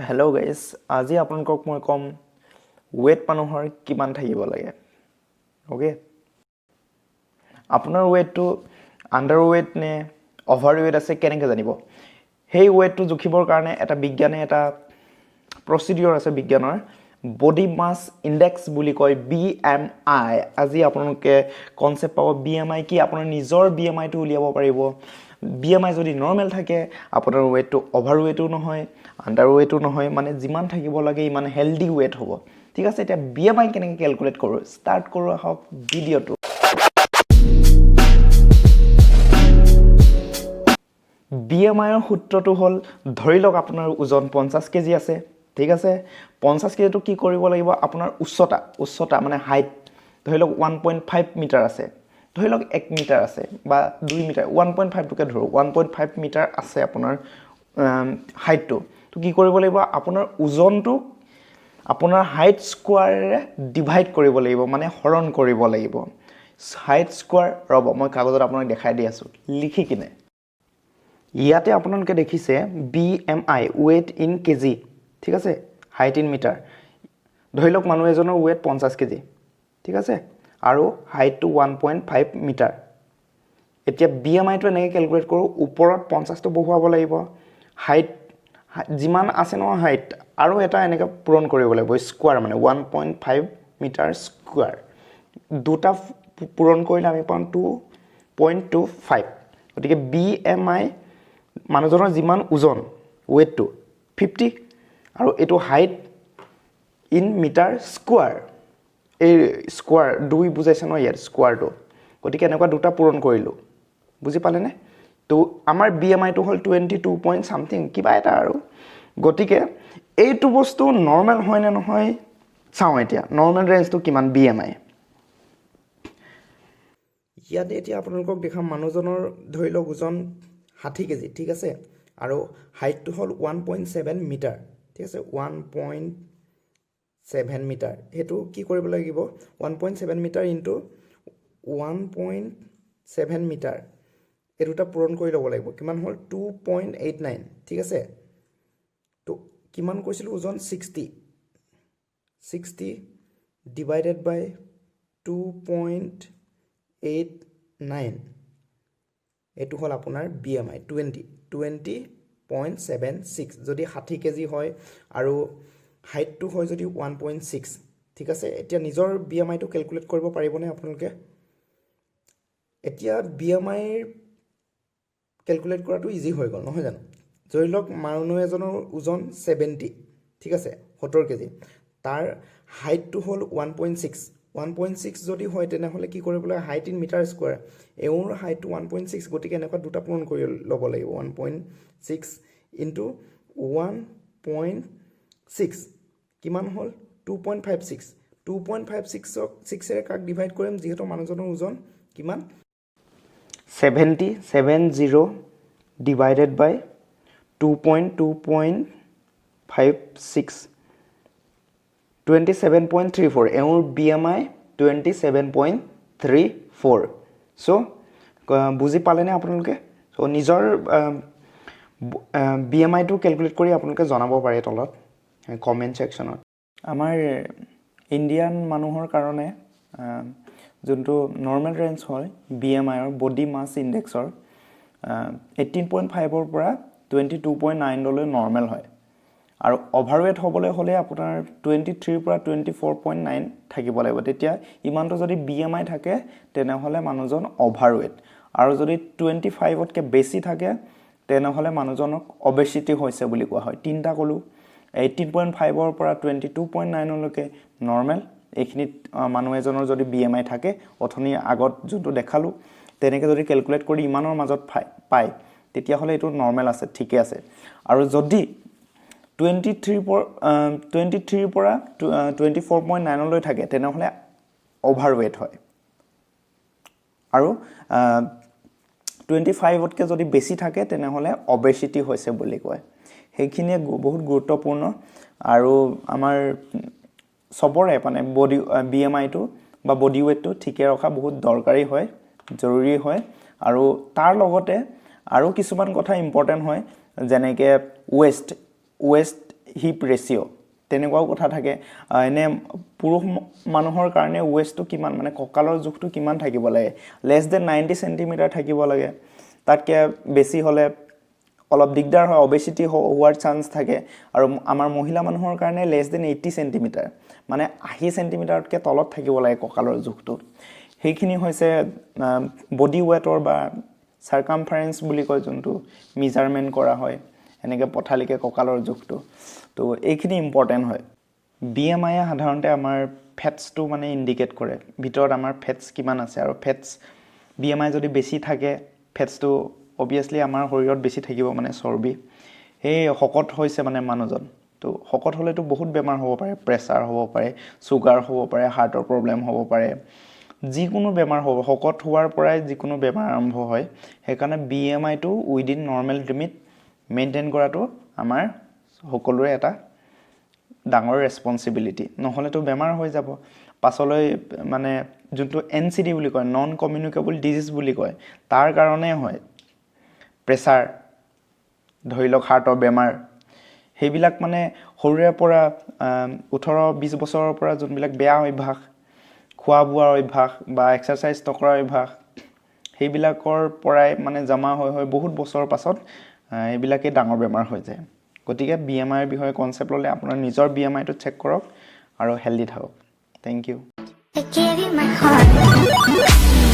Hello' guys, আজি আপোনালোকক মই ক'ম ৱেইট মানুহৰ কিমান থাকিব লাগে। অ'কে, আপোনাৰ ৱেইটটো আণ্ডাৰ ৱেইট নে অভাৰ ৱেইট আছে কেনেকৈ জানিব? সেই ৱেইটটো জুখিবৰ কাৰণে এটা বিজ্ঞানে এটা প্ৰচিডিঅ'ৰ আছে। বিজ্ঞানৰ বডি মাছ ইণ্ডেক্স বুলি কয়, বিএমআই। আজি আপোনালোকে কনচেপ্ট পাব বিএমআই কি, আপোনাৰ নিজৰ বিএমআইটো উলিয়াব পাৰিব। বিএমআই যদি নৰ্মেল থাকে, আপোনাৰ ৱেইটটো অভাৰ ৱেইটো নহয়, আণ্ডাৰ ৱেইটো নহয়, মানে যিমান থাকিব লাগে ইমান হেল্ডি ৱেইট হ'ব। ঠিক আছে, এতিয়া বিএমআই কেনেকৈ কেলকুলেট কৰোঁ, ষ্টাৰ্ট কৰোঁ আহক ভিডিঅ'টো। বিএমআইৰ সূত্ৰটো হ'ল, ধৰি লওক আপোনাৰ ওজন 50 কেজি আছে, ঠিক আছে? 50 কেজিটো কি কৰিব লাগিব? আপোনাৰ উচ্চতা মানে হাইট ধৰি লওক 1.5 মিটাৰ আছে, ধৰি লওক 1 মিটাৰ আছে বা 2 মিটাৰ, 1.5টোকে ধৰোঁ, 1.5 মিটাৰ আছে আপোনাৰ হাইটটো। তো কি কৰিব লাগিব? আপোনাৰ ওজনটোক আপোনাৰ হাইট স্কোৱাৰেৰে ডিভাইড কৰিব লাগিব, মানে হৰণ কৰিব লাগিব। হাইট স্কোৱাৰ, ৰ'ব, মই কাগজত আপোনাক দেখাই দি আছোঁ লিখি কিনে। ইয়াতে আপোনালোকে দেখিছে বিএমআই, ৱেইট ইন কেজি, ঠিক আছে, হাইট ইন মিটাৰ। ধৰি লওক মানুহ এজনৰ ৱেইট 50 কেজি, ঠিক আছে, আৰু হাইটটো 1.5 মিটাৰ। এতিয়া বিএমআইটো এনেকৈ কেলকুলেট কৰোঁ। ওপৰত 50টো বহুৱাব লাগিব, হাইট যিমান আছে নহয় হাইট, আৰু এটা এনেকৈ পূৰণ কৰিব লাগিব স্কোৱাৰ, মানে 1.5 মিটাৰ স্কোৱাৰ। দুটা পূৰণ কৰিলে আমি পাওঁ 2.25। গতিকে বিএমআই মানুহজনৰ যিমান ওজন, ৱেইটটো 50 আৰু এইটো হাইট ইন মিটাৰ স্কোৱাৰ, এই স্কোৱাৰ দুই বুজাইছে ন ইয়াত স্কোৱাৰটো। গতিকে এনেকুৱা দুটা পূৰণ কৰিলোঁ, বুজি পালেনে? তো আমাৰ বিএমআইটো হ'ল 22 পইণ্ট ছামথিং কিবা এটা আৰু। গতিকে এইটো বস্তু নৰ্মেল হয় নে নহয় চাওঁ। এতিয়া নৰ্মেল ৰেঞ্জটো কিমান বিএমআই? ইয়াতে এতিয়া আপোনালোকক দেখাম, মানুহজনৰ ধৰি লওক ওজন 60 কেজি, ঠিক আছে, আৰু হাইটটো হ'ল 1.7 মিটাৰ, ঠিক আছে, 1.7 মিটাৰ। সেইটো কি কৰিব লাগিব? 1.7 meter into 1.7 meter, এই দুটা পূৰণ কৰি ল'ব লাগিব। কিমান হ'ল? 2.89, ঠিক আছে। তো কিমান কৈছিলোঁ ওজন? 60। 60 divided by 2.89, এইটো হ'ল আপোনাৰ বিএমআই 20.76। যদি 60 কেজি হয় আৰু হাইটটো হয় যদি 1.6, ঠিক আছে। এতিয়া নিজৰ বিএমআইটো কেলকুলেট কৰিব পাৰিবনে আপোনালোকে? এতিয়া বিএমআইৰ কেলকুলেট কৰাটো ইজি হৈ গ'ল, নহয় জানো? ধৰি লওক মানুহ এজনৰ ওজন 70, ঠিক আছে, 70 কেজি, তাৰ হাইটটো হ'ল 1.6। 1.6 যদি হয়, তেনেহ'লে কি কৰিব লাগে? হাইট ইন মিটাৰ স্কোৱাৰ, এওঁৰ হাইটটো 1.6, গতিকে এনেকুৱা দুটা পূৰণ কৰি ল'ব লাগিব। 1.6 into 1.6 কিমান হ'ল? 2.56। 2.56ক ছিক্সেৰে কাক ডিভাইড কৰিম? যিহেতু মানুহজনৰ ওজন কিমান? 70। 70 divided by 2.56, 27.34। এওঁৰ বিএমআই 27.34। চ' বুজি পালেনে আপোনালোকে? চ' নিজৰ বিএমআইটো কেলকুলেট কৰি আপোনালোকে জনাব পাৰে তলত কমেণ্ট ছেকশ্যনত। আমাৰ ইণ্ডিয়ান মানুহৰ কাৰণে যোনটো নৰ্মেল ৰেঞ্জ হয় বিএমআইৰ, বডি মাছ ইণ্ডেক্সৰ, 18.5ৰ পৰা 22.9লৈ নৰ্মেল হয় আৰু অভাৰৱেট হ'বলৈ হ'লে আপোনাৰ 23ৰ পৰা 24.9 থাকিব লাগিব। তেতিয়া ইমানটো যদি বিএমআই থাকে, তেনেহ'লে মানুহজন অভাৰৱেট আৰু যদি 25তকৈ বেছি থাকে, তেনেহ'লে মানুহজনক অবেচিটি হৈছে বুলি কোৱা হয়। তিনিটা ক'লোঁ। 18.5ৰ পৰা 22.9লৈকে নৰ্মেল। এইখিনিত মানুহ এজনৰ যদি বিএমআই থাকে, অথনি আগত যোনটো দেখালোঁ, তেনেকৈ যদি কেলকুলেট কৰি ইমানৰ মাজত পায়, তেতিয়াহ'লে এইটো নৰ্মেল আছে, ঠিকে আছে। আৰু যদি 23ৰ পৰা 24.9লৈ থাকে, তেনেহ'লে অভাৰ ৱেইট হয় আৰু 25তকৈ যদি বেছি থাকে, তেনেহ'লে অবেচিটি হৈছে বুলি কয়। সেইখিনিয়ে বহুত গুৰুত্বপূৰ্ণ আৰু আমাৰ চবৰে মানে বডি বিএমআইটো বা বডি ৱেইটটো ঠিকে ৰখা বহুত দৰকাৰী হয়, জৰুৰী হয়। আৰু তাৰ লগতে আৰু কিছুমান কথা ইম্পৰ্টেণ্ট হয়, যেনেকৈ ৱেষ্ট ৱেষ্ট হিপ ৰেচিঅ', তেনেকুৱাও কথা থাকে। এনে পুৰুষ মানুহৰ কাৰণে ৱেষ্টটো কিমান, মানে কঁকালৰ জোখটো কিমান থাকিব লাগে? লেছ দেন 90 চেণ্টিমিটাৰ থাকিব লাগে। তাতকৈ বেছি হ'লে অলপ দিগদাৰ হয়, অবেচিটি হোৱাৰ চান্স থাকে। আৰু আমাৰ মহিলা মানুহৰ কাৰণে লেছ দেন 80 চেণ্টিমিটাৰ, মানে 80 চেণ্টিমিটাৰতকৈ তলত থাকিব লাগে কঁকালৰ জোখটো। সেইখিনি হৈছে বডি ৱেটৰ বা চাৰ্কামফাৰেঞ্চ বুলি কয়, যোনটো মেজাৰমেণ্ট কৰা হয় এনেকৈ পথালিকৈ কঁকালৰ জোখটো। তো এইখিনি ইম্পৰ্টেণ্ট হয়। বিএমআইয়ে সাধাৰণতে আমাৰ ফেটছটো মানে ইণ্ডিকেট কৰে, ভিতৰত আমাৰ ফেটছ কিমান আছে। আৰু ফেটছ, বিএমআই যদি বেছি থাকে, ফেটছটো অভিয়াছলি আমাৰ শৰীৰত বেছি থাকিব, মানে চৰ্বি। সেই শকত হৈছে মানে মানুহজন। তো শকত হ'লেতো বহুত বেমাৰ হ'ব পাৰে, প্ৰেছাৰ হ'ব পাৰে, চুগাৰ হ'ব পাৰে, হাৰ্টৰ প্ৰব্লেম হ'ব পাৰে, যিকোনো বেমাৰ হ'ব। শকত হোৱাৰ পৰাই যিকোনো বেমাৰ আৰম্ভ হয়। সেইকাৰণে বিএমআইটো উইদিন নৰ্মেল লিমিট মেইনটেইন কৰাটো আমাৰ সকলোৰে এটা ডাঙৰ ৰেচপনচিবিলিটি। নহ'লেতো বেমাৰ হৈ যাব পাছলৈ। মানে যোনটো এনচিডি বুলি কয়, নন কমিউনিকেবল ডিজিজ বুলি কয়, তাৰ কাৰণে হয়। প্ৰেছাৰ, ধৰি লওক হাৰ্টৰ বেমাৰ, সেইবিলাক মানে সৰুৰে পৰা 18-20 বছৰৰ পৰা যোনবিলাক বেয়া অভ্যাস, খোৱা বোৱাৰ অভ্যাস বা এক্সাৰচাইজ নকৰাৰ অভ্যাস, সেইবিলাকৰ পৰাই মানে জমা হৈ হৈ বহুত বছৰৰ পাছত এইবিলাকেই ডাঙৰ বেমাৰ হৈ যায়। গতিকে বিএমআইৰ বিষয়ে কনচেপ্ট ল'লে আপোনাৰ নিজৰ বিএমআইটো চেক কৰক আৰু হেল্ডি থাকক। Thank you. I gave you my heart.